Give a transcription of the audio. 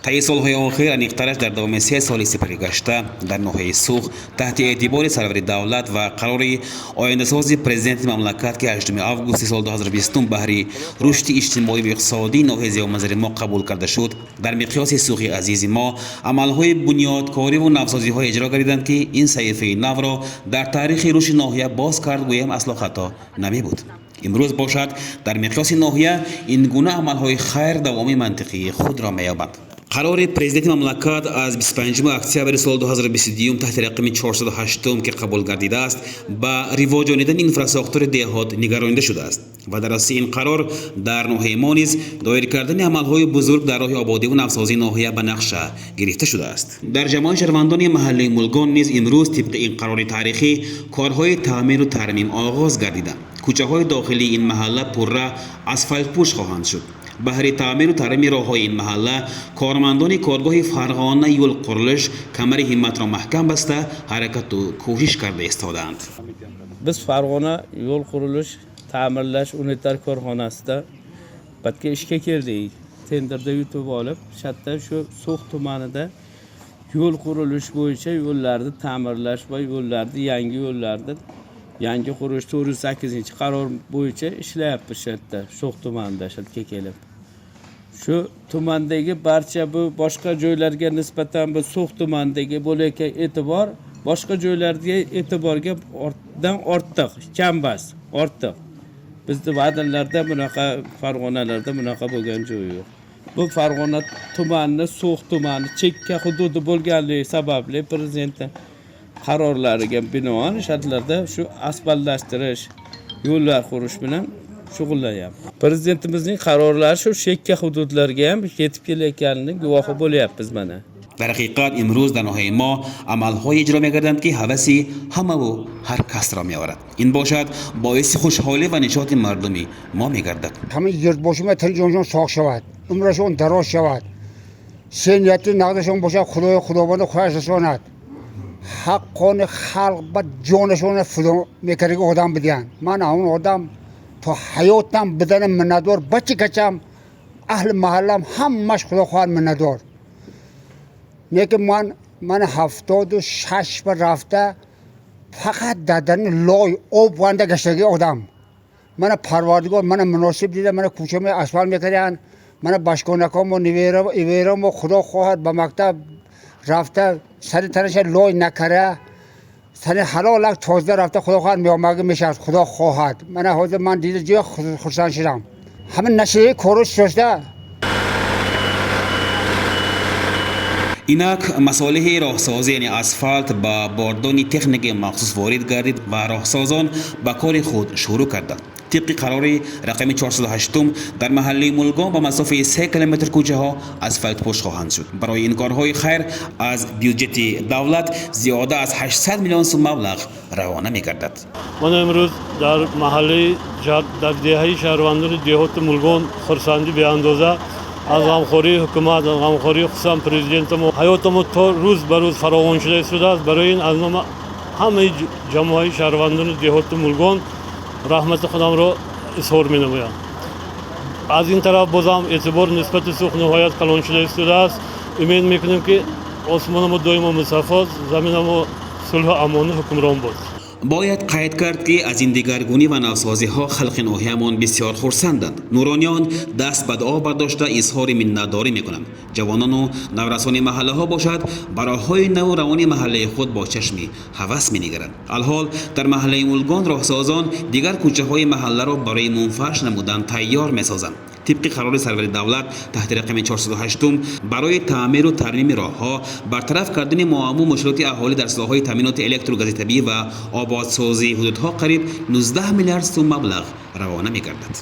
Таи солҳои охир, аниқтараш дар давоми 3 соли сипаригашта дар ноҳияи Суғд таҳти эътибори сарвари давлат ва қарори ояндасози президенти мамлакат, ки 8 августи соли 2020 баҳри рушди иҷтимоӣ ва иқтисодии ноҳияи зебоманзари мо қабул карда шуд, дар миқёси Суғи азизи мо амалҳои бунёдкориву навсозиҳо иҷро гардиданд, ки ин саҳифаи навро дар таърихи рушди ноҳия боз кард, гӯям асло хато намебуд. Имрӯз бошад, дар миқёси ноҳия ин гуна амалҳои хайр давоми мантиқии худро меёбанд. Қарори президенти мамлакат аз 25 октябри соли 2022 таҳти рақами 408, ки қабул гардидааст, ба ривоҷонидани инфрасохтори деҳот нигаронида шудааст ва дар асоси ин қарор дар ноҳияи мо низ доир кардани амалҳои бузург дар роҳи ободиву навсозии ноҳия ба нақша гирифта шудааст. Дар ҷамоаи шаҳрвандони маҳаллаи Мулгон низ имрӯз тибқи ин қарори таърихӣ корҳои таъмиру тармим оғоз гардиданд. Кӯчаҳои дохилии ин маҳалла пурра асфалтпӯш хоҳанд шуд. Баҳри таъмиру тармими роҳҳои ин маҳалла кормандони коргоҳи Фарғона Юлқурилиш камари ҳимматро маҳкам баста, ҳаракату кӯшиш карда истодаанд. Biz Farg'ona yo'l qurilish ta'mirlash unitar korxonasida batga ishga keldik. Tenderda yutib olib, shu yerda shu So'x tumanida yo'l qurilish bo'yicha yo'llarni ta'mirlash va yo'llarni, yangi yo'llarni yangi qurish 408-qaror bo'yicha ishlayapmiz shu yerda, So'x tumanida. Shu yerga kelib, shu tumandagi barcha bu boshqa joylarga nisbatan bu So'x tumanidagi bo'layotgan e'tibor boshqa joylarga e'tiborga ortdan ortiq, kam emas, ortiq. Bizni va'dalarda bunaqa, Farg'onalarda bunaqa bo'lgan joyi yo'q. Bu Farg'ona tumanini, So'x tumani chekka hududi bo'lganligi sababli prezidentni qarorlariga binoan shartlarda shu asfaltlashtirish, yo'llar qurish bilan shug'ullanyapmiz. Prezidentimizning qarorlari shu chekka hududlarga ham yetib kelayotganini guvohi bo'lyapmiz mana. Дар ҳақиқат, имрӯз дар ноҳияи мо амалҳое иҷро мегарданд, ки ҳаваси ҳамаву ҳар касро меорад. Ин бошад, боиси хушҳолӣ ва нишоти мардуми мо мегардад. Ҳамин юртбошима тили ҷоншон соғ шавад, умрашон дароз шавад, сенияти нақдашон бошад, Худои Худованда хуяш расонад. Ҳаққони халқ ба ҷонашона фидо мекардаги одам бидиҳанд. Ман ҳамон одам то ҳаётам бидана миннатдор. Бачи качам, аҳли маҳаллам ҳамаш, Худо хоҳад, миннатдор. Лекин ман 76 ба рафта фақат дар дарни лой об ванда гаштаги одам. Мана Парвардигор мана муносиб дида, мана кӯчамо асфалт мекарданд, мана башконакомо, неверамо, Худо хоҳад, ба мактаб рафта, сари танаша лой накара, сари ҳалолак тоза рафта, Худо хоҳад, меомагӣ мешавад. Худо хоҳад, мана ҳозир ман дида ҷоя хурсанд шудам. Ҳамин нашияи кору шошта. Инак масолиҳи роҳсозӣ, яъне асфалт, ба бордони техникаи махсус ворид гардид ва роҳсозон ба кори худ шурӯъ карданд. Тибқи қарори рақами 408 дар маҳаллаи Мулгон ба масофаи 3 километр кӯчаҳо асфалтпӯш хоҳанд шуд. Барои ин корҳои хайр аз бюҷети давлат зиёда аз 800 миллион сум маблағ равона мегардад. Ман имрӯз дар маҳаллаи, дар деҳаи шаҳрвандони деҳоти Мулгон хурсандӣ беандоза аз ғамхории ҳукумат, аз ғамхории хусусан президентамо ҳаётамо то рӯз ба рӯз фаровон шуда истодааст. Барои ин аз номи ҳамаи ҷамоаи шаҳрвандони деҳоти Мулгон раҳмати худамро изҳор менамоям. Аз ин тараф бозам эътибор нисбати Суғд ниҳоят калон шуда истодааст. Умед мекунем, ки осмонамо доимо мусаффо, заминамо сулҳу амонӣ ҳукмрон бод. Бояд қайд кард, ки аз ин дигаргунӣ ва навсозиҳо халқи ноҳиямон бисёр хурсанданд. Нурониён даст ба дуо бардошта, изҳори миннатдорӣ мекунанд. Ҷавонону наврасони маҳаллаҳо бошад, ба роҳҳои наву равони маҳаллаи худ бо чашми ҳавас менигаранд. Алҳол дар маҳаллаи Мулгон роҳсозон дигар кӯчаҳои маҳалларо барои мунфарш намудан тайёр месозанд. Тибқи қарори сарвари давлат таҳти рақами 408 барои таъмиру тармими роҳҳо, бартараф кардани муамму мушкилоти аҳолӣ дар соҳаҳои таъминоти электру гази табиӣ ва ободсозии ҳудудҳо қариб 19 миллиард сум маблағ равона мегардад.